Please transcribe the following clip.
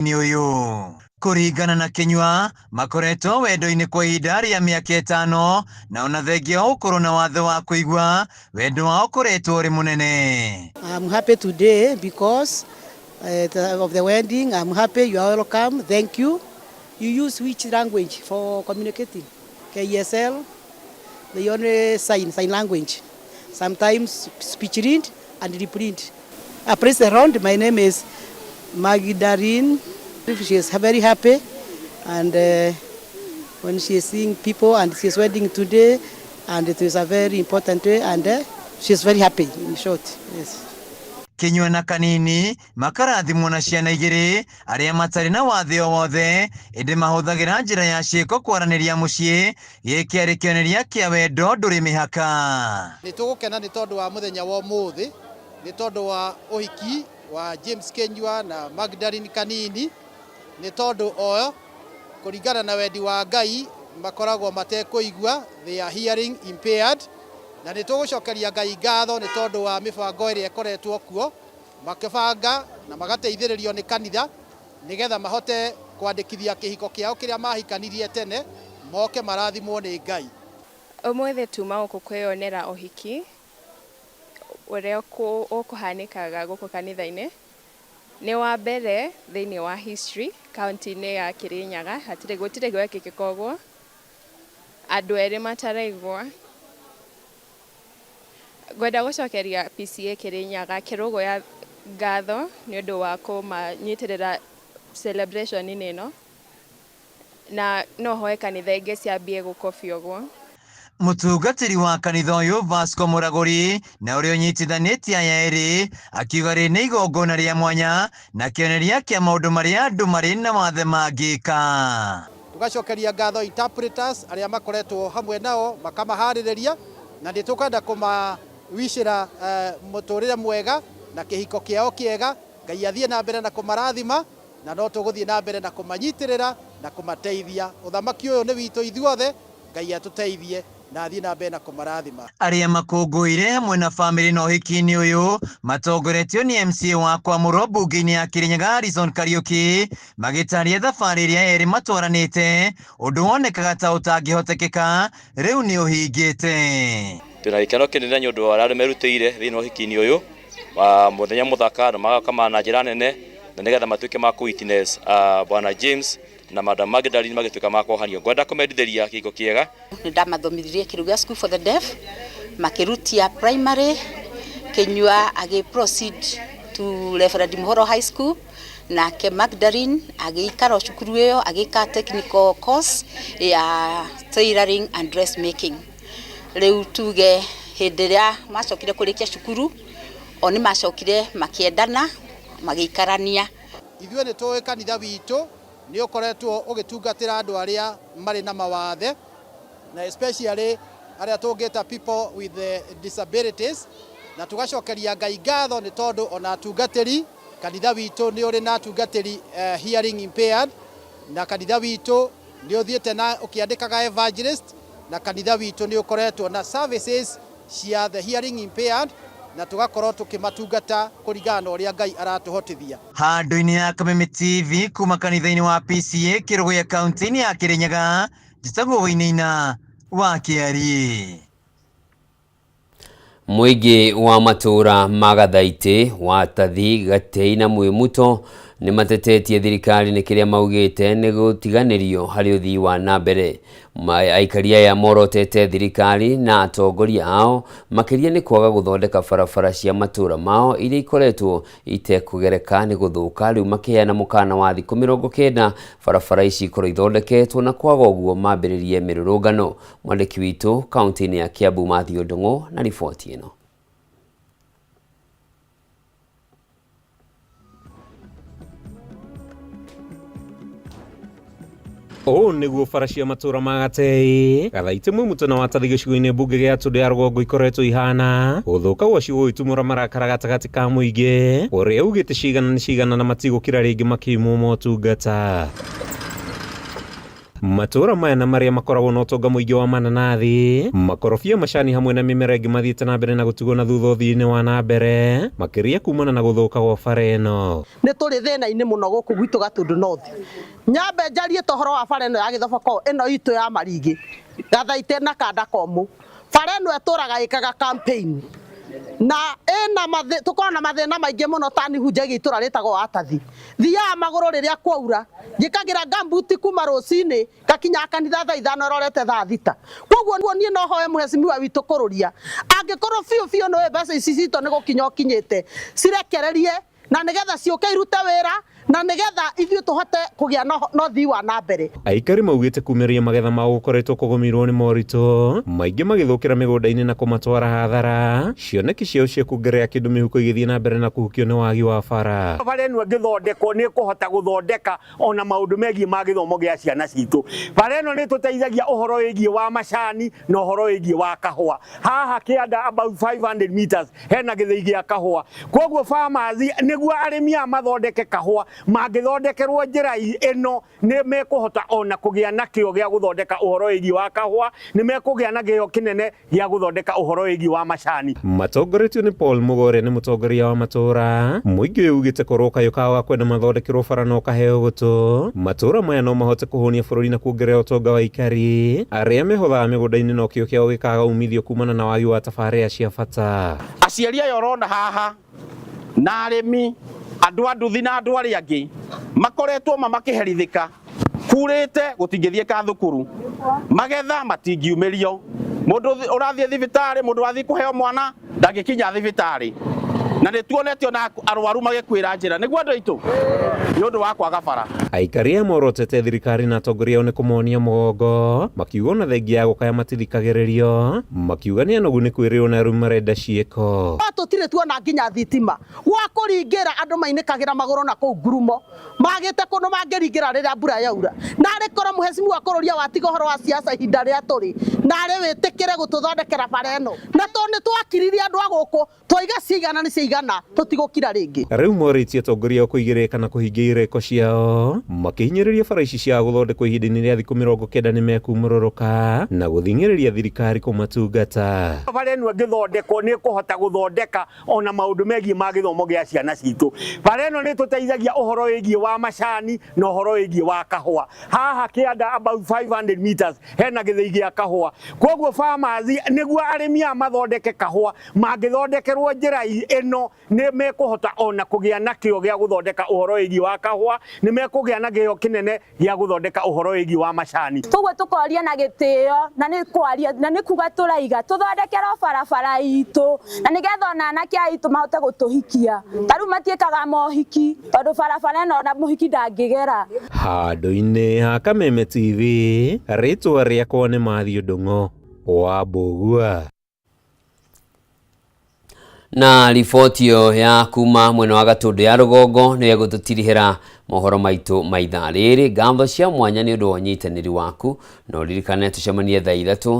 Ũyũ kũringana na Kinyua makoretwo wendo-inĩ kwa ihinda rĩa mĩaka 5 na ona thengia wa gũkorwo na wathe wa kũigua wendo wao ũkoretwo ũrĩ mũnene. I'm happy today because of the wedding. I'm happy. You are welcome. Thank you. You use which language for communicating? KSL, they only sign language. Sometimes speech read and reprint. I praise the Lord. My name is Magdalene. She is very happy, and when she is seeing people, and she is wedding today, and it is a very important day, and she is very happy in short. Yes. Kinyua na Kanini makarathimwo na ciana igĩrĩ arĩa matarĩ na wathe o wothe ĩndĩ mahũthagĩra njĩra ya ciĩko kwaranĩria mũciĩ. Gĩkĩ kĩarĩ kĩonereria kĩa wendo ndũrĩ mĩhaka. Nĩ tũgũkena nĩ tondũ wa mũthenya wa ũmũthĩ, nĩ tondũ wa ũhiki wa James Kinyua na Magdalene Kanini, nĩ tondũ oyo kũringana na wendi wa Ngai makoragwo matekũigua, they are hearing impaired, na nĩ tũgũcokeria Ngai ngatho nĩ tondũ wa mĩbango ĩrĩa ĩkoretwo kuo makĩbanga na magateithĩrĩrio nĩ kanitha nĩgetha mahote kwandĩkithia kĩhiko kĩao kĩrĩa mahikanirie tene moke marathimwo nĩ Ngai. Ũmũthĩ tuma gũkũ kwĩyonera ũhiki ũrĩa ũkũhanĩkaga gũkũ kanitha-inĩ. Nĩ wa mbere thĩinĩ wa history kaunti-inĩ ya Kirinyaga, hatirĩ gũtirĩ gwekĩkĩka ũguo, andũ erĩ mataraigua. Ngwenda gũcokeria PCA Kirinyaga Kĩrũgũya ngatho nĩ ũndũ wa kũmanyitĩrĩra celebration-inĩ ĩno, na no hoe kanitha ingĩ ciambie gũkobia ũguo. Mũtungatĩri wa kanitha ũyũ Vasco Mũragũri na ũrĩa ũnyitithanĩtie aya erĩ akiuga rĩ nĩ igongona rĩa mwanya na kĩonereria kĩa maũndũ marĩa andũ marĩ na wathe mangĩka. Tũgacokeria ngatho interpreters arĩa makoretwo hamwe nao makamaharĩrĩria, na nĩ tũkwenda kũmawicĩra mũtũrĩre mwega na kĩhiko kĩao kĩega. Ngai athiĩ na mbere na kũmarathima, na no tũgũthiĩ na mbere na kũmanyitĩrĩra na kũmateithia. Ũthamaki ũyũ nĩ witũ ithuothe, Ngai atũteithie na athiĩ na mbere na kũmarathima. Arĩa makũngũĩire hamwe na bamĩrĩ na ũhiki-inĩ ũyũ matongoretio nĩ MCA wa Kwamũrwo mbunge-inĩ ya Kirinyaga Harrison Kariuki magĩtaria thabarĩ ĩrĩa erĩ matwaranĩte, ũndũ wonekaga ta ũtangĩhotekeka rĩu nĩ ũhingĩte. Twĩna gĩkeno kĩnene nĩ ũndũ wa arĩa merutĩire thĩinĩ wa ũhiki-inĩ ũyũ wa mũthenya mũthaka na magakama na njĩra nene na nĩgetha matuĩke ma kũ witness Bwana James na Madam Magdalene magĩtuĩka ma kuohanio. Ngwenda kũmendithĩria kĩhiko kĩega. Nĩ ndamathomithirie Kĩrũgũya School for the Deaf, makĩrutia primary, Kinyua agĩ proceed to Reverend Muhoro High School, nake Magdalene agĩikara o cukuru ĩyo agĩka technical course ya tailoring and dressmaking. Rĩu tuge hĩndĩ ĩrĩa macokire kũrĩkia cukuru, o nĩ macokire makĩendana, magĩikarania. Ithuĩ nĩ tũĩ kanitha witũ nĩ ũkoretwo ũgĩtungatĩra andũ arĩa marĩ na mawathe, na especially arĩa tũngĩta people with the disabilities, na tũgacokeria Ngai ngatho nĩ tondũ ona atungatĩri kanitha witũ nĩ ũrĩ na atungatĩri hearing impaired, na kanitha witũ nĩ ũthiĩte na ũkĩandĩkaga evangelist, na kanitha witũ nĩ ũkoretwo na services cia the hearing impaired, na tũgakorwo tũkĩmatungata kũringana na ũrĩa Ngai aratũhotithia. Handũ-inĩ ya Kameme TV kuma kanitha-inĩ wa PCA Kĩrũgũya kaunti-inĩ ya Kirinyaga, njĩtagwo Wainaina wa Kĩariĩ. Mũingĩ wa matũũra ma Gathaitĩ, Watathi, Gatei na Mwĩmuto nĩ matetetie thirikari nĩ kĩrĩa maugĩte nĩ gũtiganĩrio harĩ ũthii wa na mbere. Aikari aya morotete thirikari na atongoria ao makĩria nĩ kwaga gũthondeka barabara cia matũũra mao iria ikoretwo itekũgereka nĩ gũthũka. Rĩu makĩheana mũkana wa thikũ 90 barabara ici ikorwo ithondeketwo na kwaga ũguo mambĩrĩrie mĩrũrũngano. Mwandĩki witũ kaunti-inĩ ya Kiambu Matthew Ndung'u na riboti ĩno. Ũũ nĩguo bara cia matũũra ma Gatei, Gathaitĩ, Mwĩmuto na Watathi gĩcigo-inĩ mbunge gĩa Tũndũ ya Rũgongo ikoretwo ihana. Gũthũka gwacio gũgĩtumũra marakara gatagatĩ ka mũingĩ ũrĩa ugĩte cigana nĩ cigana na matigũkira rĩngĩ makĩimwo motungata. Matũũra maya na marĩa makoragwo na ũtonga mũingĩ wa mananathi, makorobia, macani hamwe na mĩmera ĩngĩ mathiĩte na mbere na gũtigwo na thutha ũthii-inĩ wa na mbere makĩria kumana na gũthũka gwa bara ĩno. Nĩ tũrĩ thĩna-inĩ mũno gũkũ gwitũ Gatundu North. Nyambe njarie ta ũhoro wa bara ĩno ya Gĩthoboko ĩno itũ ya Marigĩ, Gathaitĩ na Kanda Komũ. Bara ĩno ĩtũraga ĩkaga campaign na ĩna tũkoragwo na mathĩna maingĩ mũno ta niĩ hunjagia itũra rĩtagwo Watathi. Thiaga magũrũ rĩrĩa kwaura, njĩkagĩra gumboot kuma rũcinĩ ngakinya kanitha thaa 5 ĩrorete thaa 6. Koguo niĩ no hoe mheshimiwa witũ kũrũria, angĩkorwo biũ biũ nĩũĩ mbeca ici citũ nĩ gũkinya ũkinyĩte, cirekererie na nĩgetha ciũke irute wĩra na nĩgetha ithuĩ tũhote kũgĩa na ũthii wa na mbere. Aikari maugĩte kumĩria magetha mao gũkoretwo kũgũmĩirwo nĩ moritũ maingĩ magĩthũkĩra mĩgũnda-inĩ na kũmatwara hathara, cioneki ciao cia kuongerera kĩndũ mĩhuko igĩthiĩ na mbere na kũhukio nĩ wagi wa bara. Bara ĩno ĩngĩthondekwo nĩ ĩkũhota gũthondeka ona maũndũ megiĩ ma gĩthomo gĩa ciana citũ. Bara ĩno nĩ ĩtũteithagia ũhoro wĩgiĩ wa macani na ũhoro wĩgiĩ wa kahũa. Haha kĩanda about 500 meters hena gĩthĩi gĩa kahũa. Koguo farmers nĩguo arĩmi aya mathondeke kahũa mangĩthondekerwo njĩra ĩno nĩ mekũhota ona kũgĩa na kĩo gĩa gũthondeka ũhoro wĩgiĩ wa kahũa, nĩ mekũgĩa na kĩo kĩnene gĩa gũthondeka ũhoro wĩgiĩ wa macani. Matongoretio nĩ Paul Mũgore nĩ mũtongoria wa matũũra, mũingĩ ũyũ ugĩte korwo kayũ kao ga kwenda mathondekerwo bara no kaheo gũtũ, matũũra maya no mahote kũhũnia bũrũri na kuongerera ũtonga wa aikari arĩa mehothaga mĩgũnda-inĩ no kĩo kĩao gĩkaga umithio kumana na wagi wa tabarĩra cia bata. Aciari aya ũrona haha na arĩmi, andũ a nduthi na andũ arĩa angĩ makoretwo ma makĩherithĩka, kurĩte gũtingĩthiĩka thukuru, magetha matingiumĩrio, mũndũ ũrathiĩ thibitarĩ, mũndũ ũrathiĩ kũheo mwana ndangĩkinya thibitarĩ, na nĩ tuonete ona arwaru magĩkuĩra njĩra nĩguo andũ aitũ nĩ ũndũ wa kwaga bara. Aikari aya morotete thirikari na atongoria ao nĩ kũmonia mũgongo, makiuga ona thengia ya gũkaya matithikagĩrĩrio, makiuga nĩ anogu nĩ kwĩrĩrwo na rĩu marenda ciĩko. No tũtirĩ tuona nginya thitima gwa kũringĩra andũ mainĩkagĩra magũrũ na kũu ngurumo magĩte kũndũ mangĩringĩra rĩrĩa mbura yaura. Narĩ korwo mheshimiwa kũrũria watiga ũhoro wa siasa ihinda rĩrĩa tũrĩ, narĩ wĩtĩkĩre gũtũthondekera bara ĩno, na tondũ nĩ twakiririe andũ a gũkũ twaiga ciigana nĩ ciigana tũtigũkira rĩngĩ. Rĩu morĩtie atongoria ao kũigĩrĩka na kũhingia ireko ciao, makĩhinyĩrĩria bara ici ciaga gũthondekwo ihinda-inĩ rĩa thikũ 90 nĩ mekumũrũrũka na gũthing'ĩrĩria thirikari kũmatungata. Bara ĩno ĩngĩthondekwo nĩ ĩkũhota gũthondeka ona maũndũ megiĩ ma gĩthomo gĩa ciana citũ. Bara ĩno nĩ ĩtũteithagia ũhoro wĩgiĩ wa macani na ũhoro wĩgiĩ wa kahũa. Haha kĩanda about 500 meters hena gĩthĩi gĩa kahũa. Koguo farmers nĩguo arĩmi aya mathondeke kahũa mangĩthondekerwo njĩra ĩno nĩ mekũhota ona kũgĩa na kĩo gĩa gũthondeka ũhoro wĩgiĩ wa kahũa, nĩ mekũgĩa na kĩo kĩnene gĩa gũthondeka ũhoro wĩgiĩ wa macani. Koguo tũkoria na gĩtĩo na nĩ kwaria na nĩ kuga tũraiga tũthondekerwo barabara itũ na nĩgetha ona anake aitũ mahote gũtũhikia. Ta rĩu matiĩkaga mohiki tondũ barabara ĩno ona mũhiki ndangĩgera. Handũ-inĩ ha Kameme TV, rĩtwa rĩakwa nĩ Matthew Ndung'u wa Mbũgua. Na riboti ĩyo ya kuma mwena wa Gatũndũ ya rũgongo nĩyo ĩgũtũtirihĩra mohoro maitũ ma ithaa rĩrĩ. Ngatho cia mwanya nĩ ũndũ wa ũnyitanĩri waku, na ũririkane tũcemanie thaa 3.